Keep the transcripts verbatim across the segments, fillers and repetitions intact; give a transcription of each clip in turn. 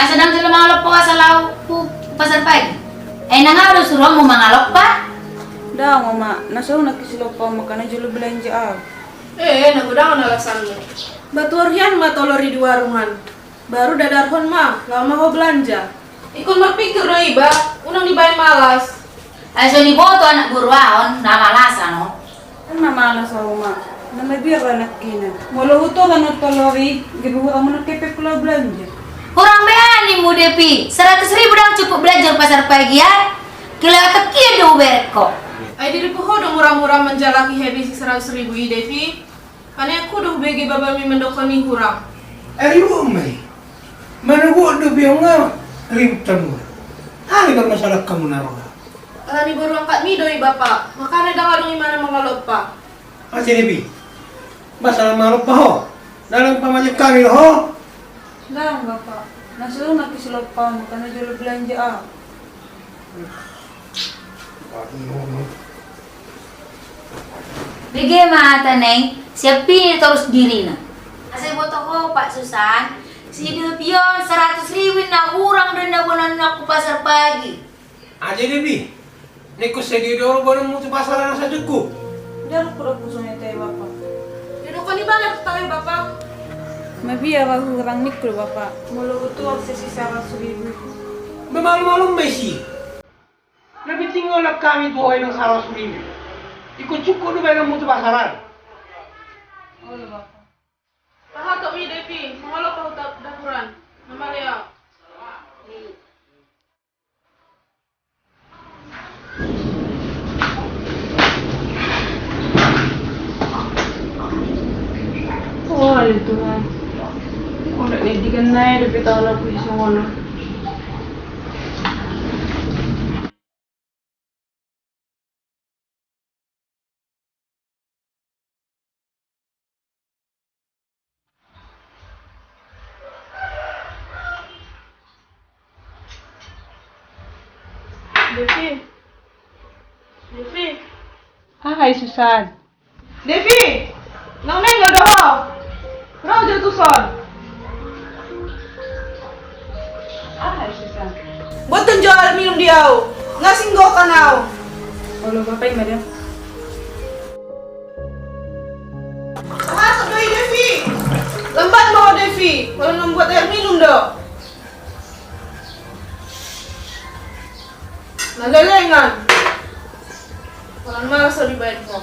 Asa ndang jolo mangalompa ho asa laho hu pasar pagi? Ai nunga do suruonmu mangalompa? Ndang, Oma, na so unang silompaon makana jolo belanja au. Eh, na godang on alasanmu. Ba tuor hian ma tolor i di warung an. Baru dadarhon ma, laho ma ho belanja. Ingkon marpingkir do iba, unang dibaen malas. Ai so niboto anak boru ahu on na malas ahu on. Ndang na malas ahu, Oma. Na mabiar do anakki na. Molo hutuor ahu tolor i, gabe hurang ma nang kepengku laho belanja. Hurang be aha ninmu, Devi? Saratus ribu ndang cukup belanja hu pasar pagi an. Kilalatanku do hubereng ho. Ai diriku ho do mura-mura manjalaki hepeng saratus ribu i, Devi. Paneangku do hubege babami mandok hami hurang. Ai ribut ma i. Manogot do biang nga ribut hamu. Aha do masalah hamu na ro? Alani boru angkatmi do i, Bapa. Makana ndang adong imana mangalompa. Asa, Devi, masalah mangalompa ho? Dalan pamajuk hami do ho? Ndang, Bapa. Na so unang silompaon makana jolo belanja au. Bege ma hata na i, siapini torus dirina. Asa diboto ho, Pak Susan, si Devi on saratus ribu ninna hurang do ninna boanon hu pasar pagi. Asa, Devi, ningku sadia do boanonmu tu pasar an asa cukup? Ndang ro, ro, ro, songon i, Bapa. Didok ho ibana tu tale, Bapa. Mabiar ahu, hurang ningku do, Bapa. Molo hutuor saratus ribu. Ba malum-malum ma i si. Na penting olat hami tu ho inang saratus ribu. Ingkon cukup do baenonmu tu pasar an. Olo, Bapa. Pahatop ma i, Devi, mangalompa tu dapur an. Na male ahu. O ale Tuhan. Olat ni digan nai dope taon ahu songon on. Devi. Devi. Aha i, Susan? Devi, naeng do ho. Ro jo tuson. Aha i, Susan? Buat jo air minum di ahu. Nga singgo kan ahu. Olo, Bapa, i ma da. Aha do i, Devi? Lambat ma ho, Devi. Molo naeng buat air minum do. Na lelengan. Holan malas ahu dibaen ho.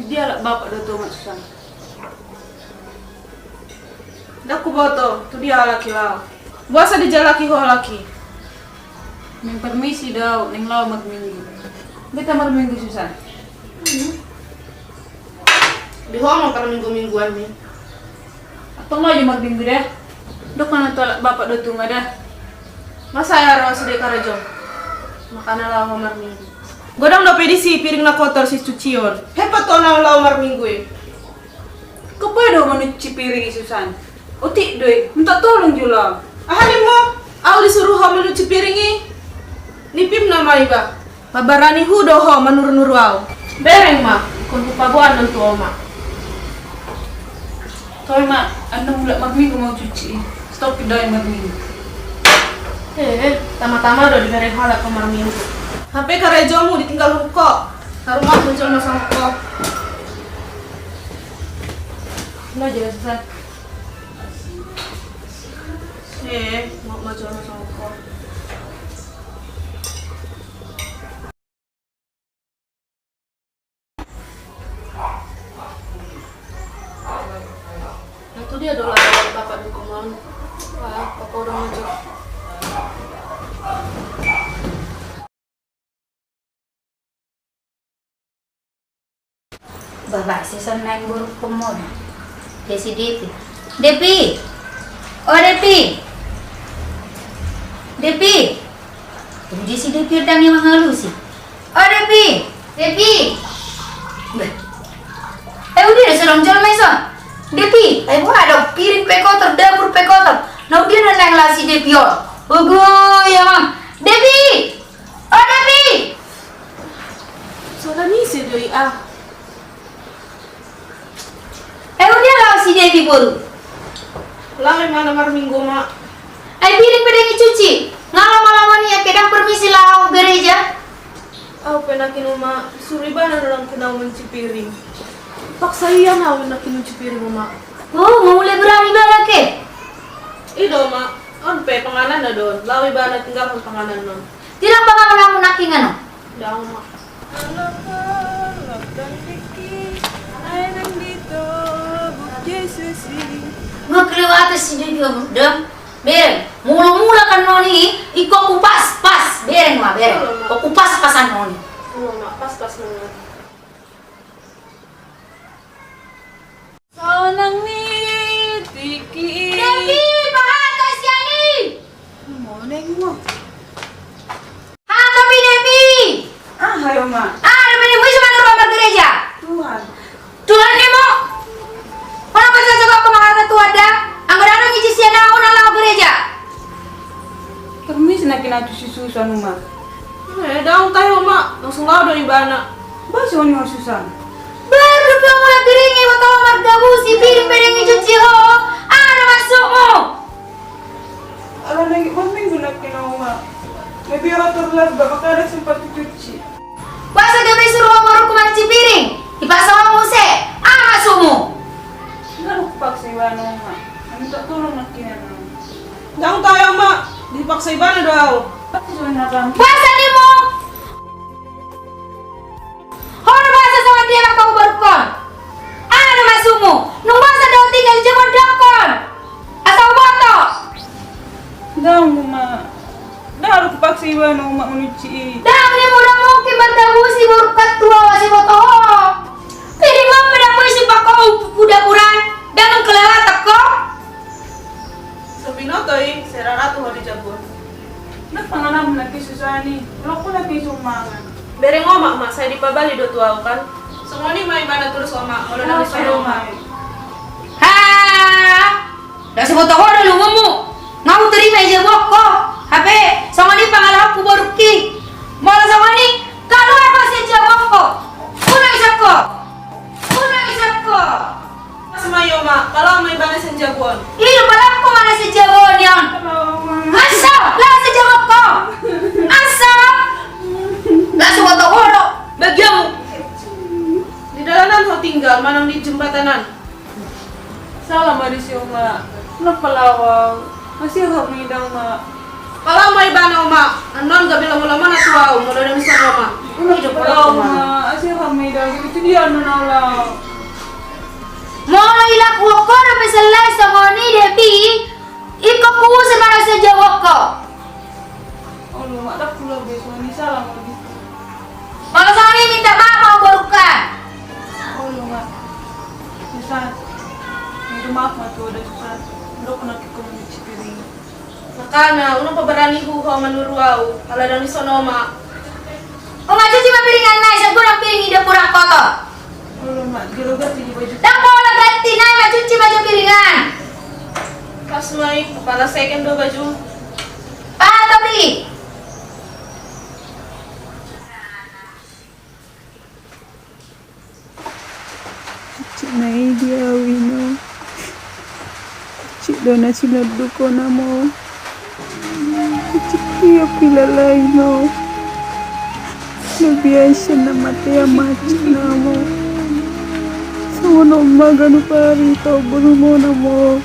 Dia halak bapak do tu ma, Susan? Ndang huboto tu dia halak i laho. Boasa dijalaki ho halak i? Naeng parmisi do ahu, naeng laho marminggu. Beta marminggu, Susan. Hmm. Di ho ma parminggu-mingguanmi. Antong laho jo marminggu da. Dok ma tu halak bapak do tu ma da. Masa i ro sude karejom. Makana laho marminggu. Godang dope disi piring na kotor sicucion. Hepat ho na laho marminggu i. Kepe do mancuci piring i, Susan. Otik do i, minta tolong jolo. Aha ninmu? Ahu disuru ho mancuci piring i? Nipim nama iba. Pabarani hu do ho manuru-nuru ahu. Bereng ma, ingkon hupaboan on tu oma. Toe ma, annon mulak marminggu ma hucuci i. Stop do i marminggu. Eh, tama-tama do dibereng halak ho marminggu. Hape karejomu ditinggalhon ho. Haru ma jolma songon ho. Lo jelas, Susan. Eh, mau mau jual sama kau. Nah, itu dia dolar bapak dukung. Wah, apa orang aja. Bapak, si son naeng borungkon mona. Dia si Depi. Depi! O Depi! Depi! Dia si Depi, ndang i mangalusi. O Depi! Depi! Beh. Eh, udah deh, sudah jolma i son. Depi! Eh, wah, ada piring pe kotor, dapur pe kotor. Nah, udah naeng laho si Depi on. Ogo, ya, Mang. Depi! O Depi! Songon i si Depi, ah. Eh, udah laho si Depi boru. Laho imana marminggu, Mak. Ai piring pe dang icuci. Nga lomo-lomo ni, ake dang permisi laho gereja. Au pe nangkin, Oma, suru ibana do nangkin au mancuci piring. Paksa ia na au nangkin mancuci piring, Oma. Oh, nga mulai berani ibana ke? I do, Oma, on pe pangananna do on, laho ibana tinggalhon panganan on. Tidak panganan nangkin, ano? Dang, Oma. Nga kelewatan si dia, dang. Bereng, mula-mula kan noni, iko kupas-pas, bereng ma, bereng. Olo, Ma. Ko kupas-pas an noni. Olo, Ma, pas-pas noni. Sonang ni tiki. Devi, bahat kau sian i. Moneng mo. Hata pe Devi. Ah, hayo, Ma. Ah, ada mene muis mana ruang bergereja. Tuhan. Tuhan ni mo. Mana percaya juga ke mahal Tuhan dah. Anggo dana ngici sian au na laho gereja. Permisi nangkin au tu si Susan, Oma. Eh, dang tahe, Oma, langsung laho do ibana. Bah, songon i ma Susan. Baru pe mulak gereja iba tahu margabu si piring pe dang icuci ho. Ada masukmu. Ala nangkin maminggu nangkin au, Oma. Lebih rotor las, bah, makanya sempat dicuci. Boasa gabe suru ho borungku mancuci piring? Dipaksa ho muse. Aha masukmu? Nga ro hupaksa ibana, Oma. Minta tolong nangkin au. Dang tahe, Oma. Dipaksa ibana do au. Boasa nimmu? Ho do boasa songon dia mangkahu borungkon? Aha do masukmu? Nunga boasa do tinggal di jabu on dokkon? Asa huboto. Dang, Oma. Dang ro hupaksa ibana, Oma, mancuci i. Dang, nimmu dang mungkin margabu si borungkon tu au asa huboto ho. Jadi ma pe dang mui si pangkahu tu dapur an. Dang nunga kelewatan ho. So binoto i, sai raratu ho di jabu on. Dang pangananmu nangkin Susan i. Ulokku nangkin so mangan. Bereng, Oma, ma sai dipabali do tu au kan. Songon i ma ibana torus, Oma, molo na songon i. Ha! Dang so huboto ho do lungunmu. Nga hutarima i jabu on ho. Hape songon i pangalahoku borungki. Molo songon i, kaluar ho sian jabu on ho. Unang isap ho. Unang isap ho. Pas ma i, Oma, palaho ma ibana sian jabu on. Iyo, palaho ma na sian jabu on, Yon. Asa, laho sian jabu on ho. Asa. Langsung ho toho do bagianmu. Di dalanan ho tinggal manang di jembatanan? Sala ma disi, Oma. Nang palaho au. Masihar ma i dang, Oma. Palaho ma ibana, Oma. Annon gabe lomo-lomo na tu au molo dang dison, Oma. Ima jo palaho, Oma. Masihar ma i dang. Itu dia annon au laho. Molo ilak huokko dope sella i songon i, Devi, ingkon huuse ma na sian jabu on ho. Olo, Oma, dang huula be songon i, sala ma au disi. Molo songon i minta maaf ma au borungka. Olo, Oma. Susan. Minta maaf ma tu au da, Susan. Dok na kiko mancuci piring. Makana unang pabarani ho manuru au ala dang dison, Oma. Unang cuci ma piringan nai, sai godang piring i di dapur an kotor. Olo, Oma, jolo ganti baju. Dang pola ganti nai, mancuci ma jo piringan. Pas ma i, pala second do baju. Paham tapi. Cik na i di au, Ino. Cik do na sinonduk ho, Amo. Cik, ia pilala, Ino. Lobi ai sian na mate ama, Cik na, Amo. Songon on ma ganup ari tobulmu, Amo.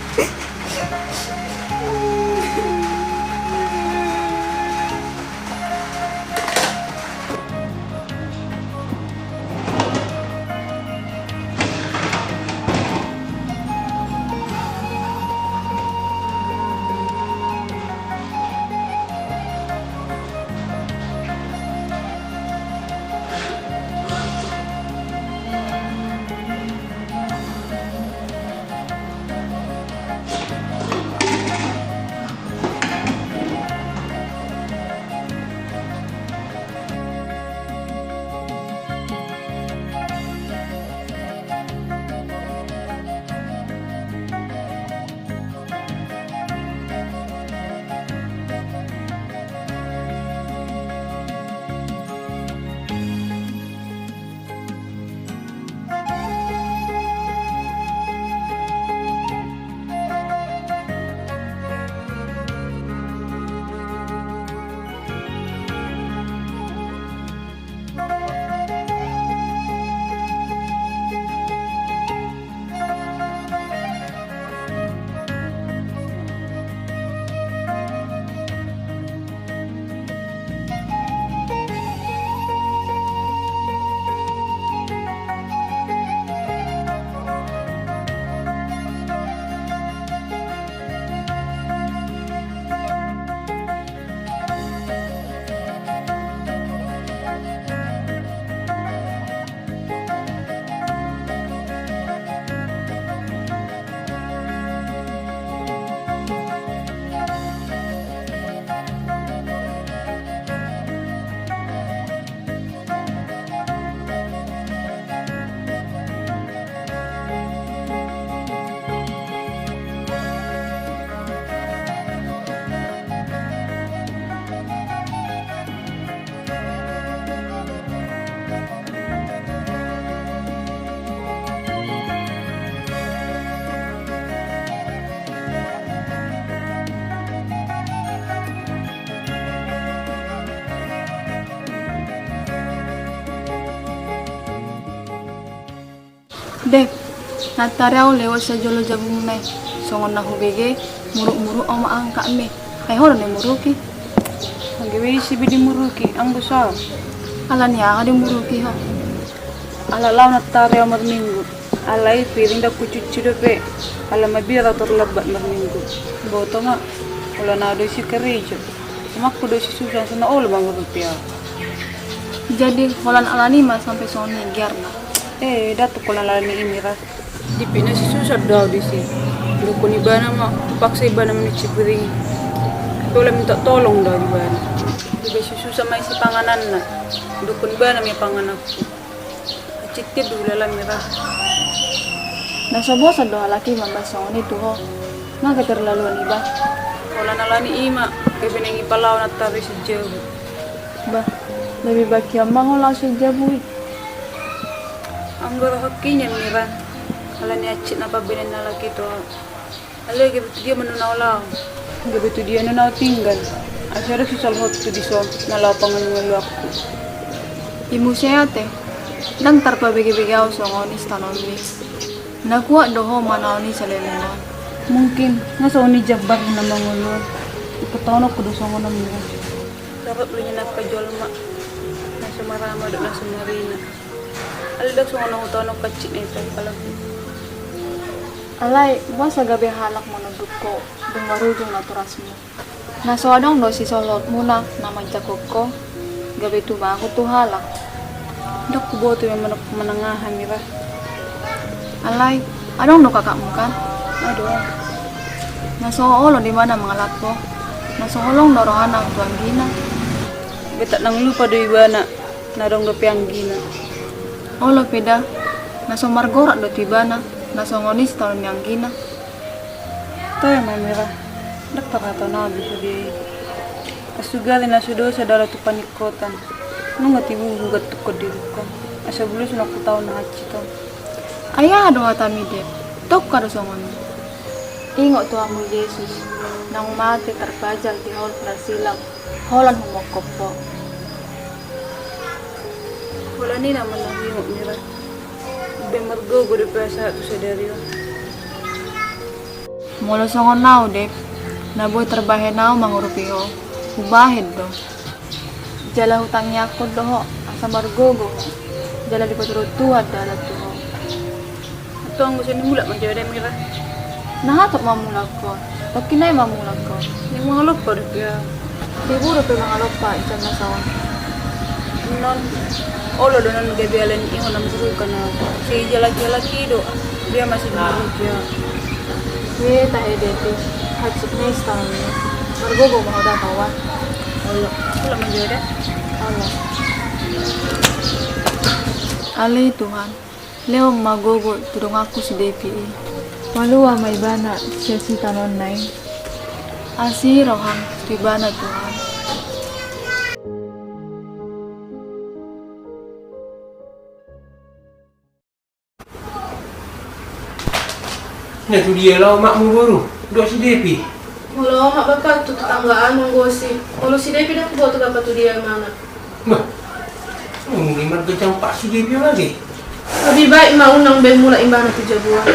Dep, nantoari au lewat sian jolo jabumuna i. Songon na hubege, muruk-muruk au ma angkatmi. Ai ho do na dimuruki? Gabe ise be dimuruki, anggo so au. Alani aha dimuruki ho? Ala lao nantoari au marminggu. Alai piring ndang hucuci dope. Ala mabiar au tarlambat marminggu. Boto ma, holan au do isi karejo. Amangku do isi susah, songon na olo mangurupi au. Jadi holan alani i ma sampe songon i gearna? Eh, ndang tung holan alani i, Mira. Dipikir na isi susah do au disi. Didokkon ibana ma, hupaksa ibana manuci piring. Holan minta tolong do au di ibana. Gabe isi susah ma isi pangananna. Didokkon ibana ma ia pangananku. Hansit do hulala, Mira. Na so bosan do halak i mambahen songon i tu ho? Nga keterlaluan iba? Holan alani i ma, gabe naeng ipalao nantoari sian jabu. Bah, lebih baik ia ma ho laho sian jabu i. Anggo rohangki nian, Mira, alani hansit na pambahenan ni halak i tu ho. Alai gabe tu dia ma nunga au laho? Gabe tu dia nunga au tinggal? Asa adong sisolhothu dison na laho pangalualuanku. I muse ate, ndang tarpabege-bege au songon i sitanonni. Na kuat do ho manaon i saleleng on. Mungkin nga songon i jambar na mangolu on. Ipataononku do songon on, Mira. Torop do nian angka jolma, na so marama dohot na so marina. Alai ndang songon na hutaononku hansit na ipahupala. Alai boasa gabe halak manunduk ho dung marujung natorasmu? Na so adong do sisolhotmuna na manjangkon ho? Gabe tumago tu halak. Ndang huboto be manang aha, Mira. Alai adong do kakakmu kan? Adong. Na so olo do ibana mangalap ho? Na so holong do rohana tu anggina? Gabe ndang lupa do ibana na adong dope anggina. Olo pe da, na so margorak do tu ibana na songon i sitaonon ni anggina. Toe ma, Mira, ndang tarhatahon au be sude i. Asugari na so dosa dalan tu paningkotan, nunga tibu hugantung ho diriku. Asa bulus na hutaon na hansit on. Ai aha do hatami, Dep? Tongka do songon i. Ingot tu hamu Jesus, naung mate tarpajal di hol parasilang, holan humongkop ho. Holan i nama na huingot, Mira. Gabe margogo dope asa tu sadari on. Molo songon au, Dep, na boi tarbahen au mangurupi ho, hubahen do. Jala hutangiangkon do ho asa margogo ho, jala dipatudu Tuhan dalan tu ho. Antong, asa mulak ma jo da, Mira. Na hatop ma mulak ho? Tongkin nai ma mulak ho? Naeng mangalompa dope au. Tibu dope mangalompa jam na saon. Annon, olo do annon gabe alani i ho na muruk au. Sai dihalak-halak i do. Dia masih muruk au. Be tahe, Dep, hansit ma i sitaonon i. Margogo ma ho da, kawan. Olo, olo ma jo da. Olo. Ale Tuhan, lehon ma gogo tu donganku si Depi i. Malua ma ibana sian sitaononna i. Asi roham tu ibana, Tuhan. Na tu dia laho omakmu, boru, dohot si Depi? Molo omak, Bapa, tu tetanggaan manggosi. Molo si Depi ndang huboto, Bapa, tu dia imana. Bah, molo marga jampak si Depi on ate. Lebih baik ma unang be mulak ibana tu jabu on.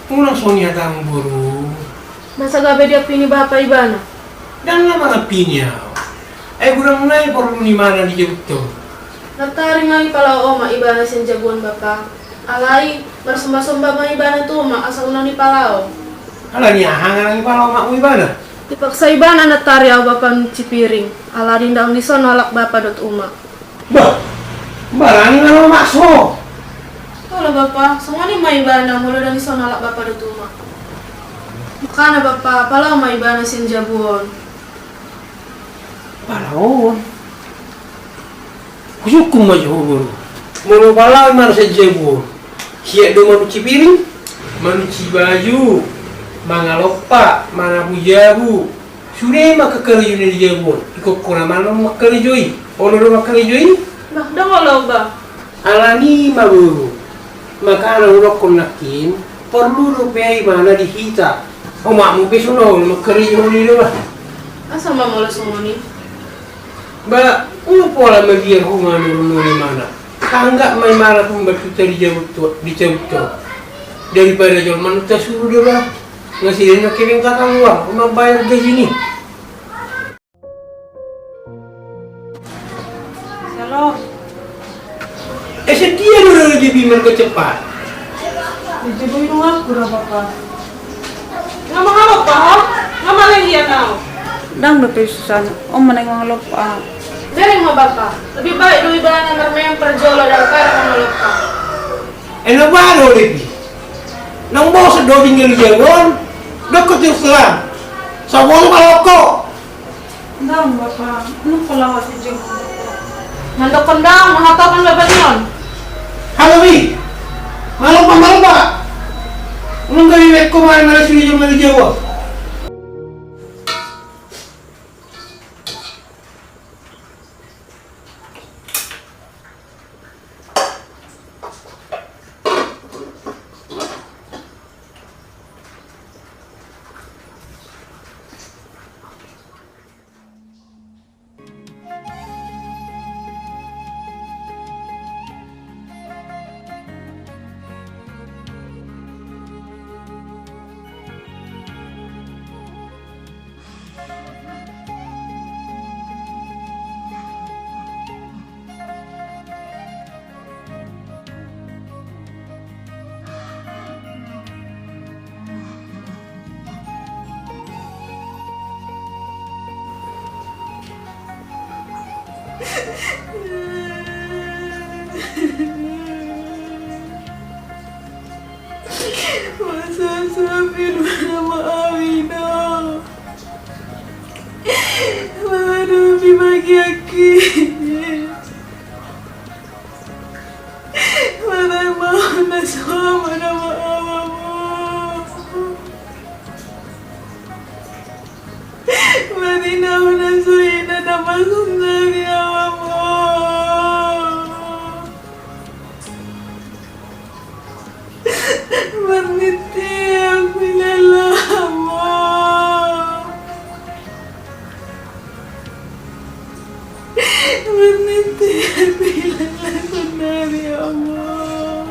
Unang songon i hatamu, boru. Masa gabe diampini Bapa ibana? Ndang na mangampini au. Ai godang nai porlu ni imana di jabu on. Nantoari nga ipalao omak ibana sian jabu on, Bapa. Alai marsomba-somba ma ibana tu omak asa unang dipalao. Alani aha nga unang dipalao omakmu ibana? Dipaksa ibana nantoari au, Bapa, manuci piring. Alani ndang dison alap bapa dohot uma. Bah, barani ma na mamaksa ho. Olo, Bapa, songon i ma ibana molo ndang dison alap bapa dohot uma. Makana, Bapa, palao ma ibana sian jabu on. Palaoon? Husungkun ma jo ho, boru. Molo palao ibana sian jabu on, siap do manuci piring, manuci baju, mangalompa, manapu jabu. Sude ma angka karejo na di jabu on. Ingkon ho nama na mangkarejo i? Olo do mangkarejo i? Bah, ndang olo, Bah. Alani i ma, boru. Makana hudokkon nangkin, porlu dope ibana di hita. Omakmu pe songon i, mangkarejo i do, Bah. Asa ma molo songon i? Bah, unang pola mabiar ho manurunurun imana. Tangga ma i marap umbar tu tari jabut tu di jabut tu. Daripada jolma na tasuru dia bah. Ngasih dia na kering kakang uang, rumah bayar gaji ni. Halo. Eh, setia do lagi bimbel kecepat. Di jabut aku dah, Bapak. Nga mangalopa ho? Nga malenggian au? Ndang dope, Susan. On ma naeng mangalopa. Bereng ma, Bapak. Lebih baik do ibana marmemper jolo daripada mangalopa. Eno ba do, Devi. Naung bosan do tinggal di jabu on. Dokon terus terang. Sabolo maloko. Ndang, Bapak. Nunga lawas i jengkon, Bapak. Mandok ndang, manghatahon Bapak ni on. Halo, Wi. Malopa, malopa. Nunga gabe bek ko mari mari sini jom mari jawa. Masa sapi dua nama awino. Masa dua bagi aki. Masa mau na sama nama awamu. Masa na mau na suina nama sundari awamu. Marnitiak pilalamo. Marnitiak pilalamo dari Allah.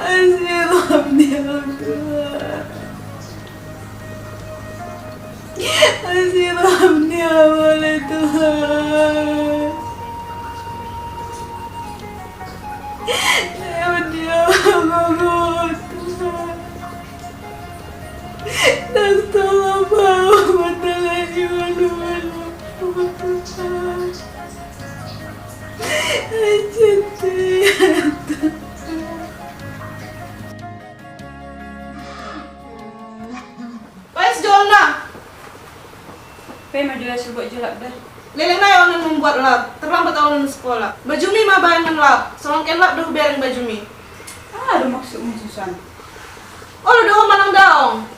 Asi roham ni Allah Tuhan. Asi roham ni Allah Tuhan. Leon ni Allah Tuhan. Nastolop au mata lagi malu-malu. Tuhan. Anjing. Wes, jolo na. Pe ma jolo, suruh buat jolo lap dah. Leleng nai au na membuat lap, terlambat au na sekolah. Bajumi ma baen nang lap, songon ke lap do hubereng bajumi. Ah, do maksudmu, Susan? Olo do ho manang daong.